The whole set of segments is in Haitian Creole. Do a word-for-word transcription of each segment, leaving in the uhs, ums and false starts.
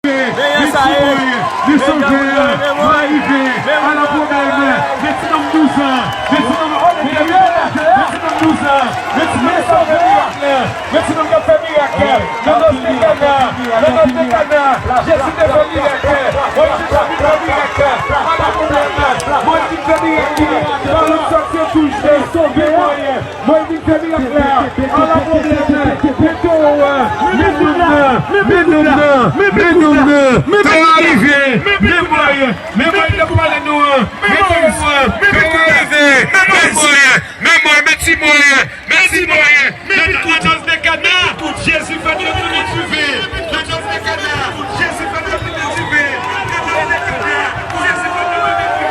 Mesye mwen, mesye mwen, mwen rive a la pwoblèm. Mèsi nonm douz an, mèsi nonm, mèsi nonm douz an, mèsi nonm k ap fè mirak, mèsi nonm k ap fè mirak. Nan nòs de Kana, nan nòs de Kana, Jezi te fè mirak. Mwen te fè mirak a la pwoblèm. Mwen te fè mirak. Balon sòti touche. Mwen vin fè mirak la. Ala pwoblèm. Men towo a. Men nonm nan. Men nonm nan. Men nonm nan. Towo a rive. Men mwen. Men mwen te pale nou an. Men towo a. Towo a rive. Men mwen. Men mwen. Men ti mwen. Men ti mwen. Men tout ladjans de Kana. Jezi fè nou tout rive. Ladjans de Kana. Jezi fè nou tout rive. Ladjans de Kana. Jezi fè nou tout rive.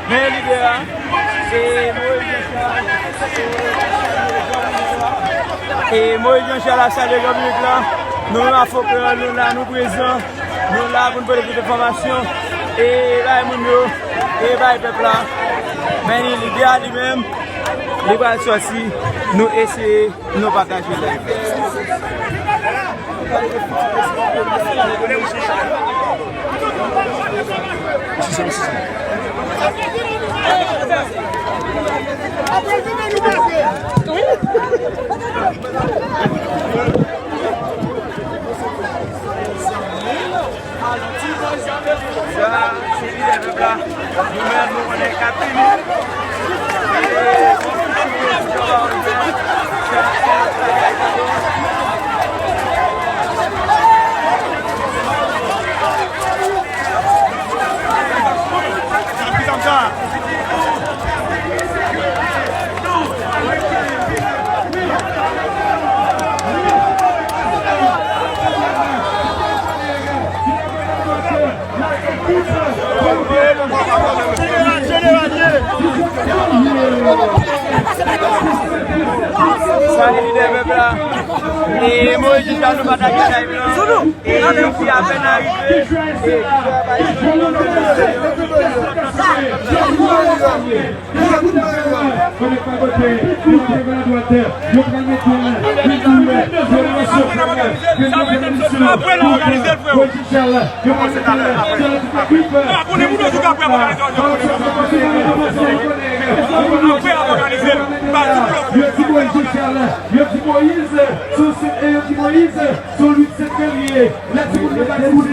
Men lidè a, se Moyiz Jean Charles. E Moyiz Jean Charles ap salye gran piblik la. Nou menm Afwokan, nou la, nou prezan. Nou la pou n pote tout enfòmasyon. E bay moun yo, e bay pèp la. Men lidè a li menm, li pral sòti, nou eseye. Nou pataje live la. Sa, se lidè pèp la. Nou menm, nou konnen k ap vini. Salut lidè pèp la. E Moyiz Jean Charles, nou pataje live lan. E li apèn arive. E Yo di Moyiz, yo di Moyiz, sou se, yo di Moyiz, sou lwit se ke l ye. Lè timoun yo pa timoun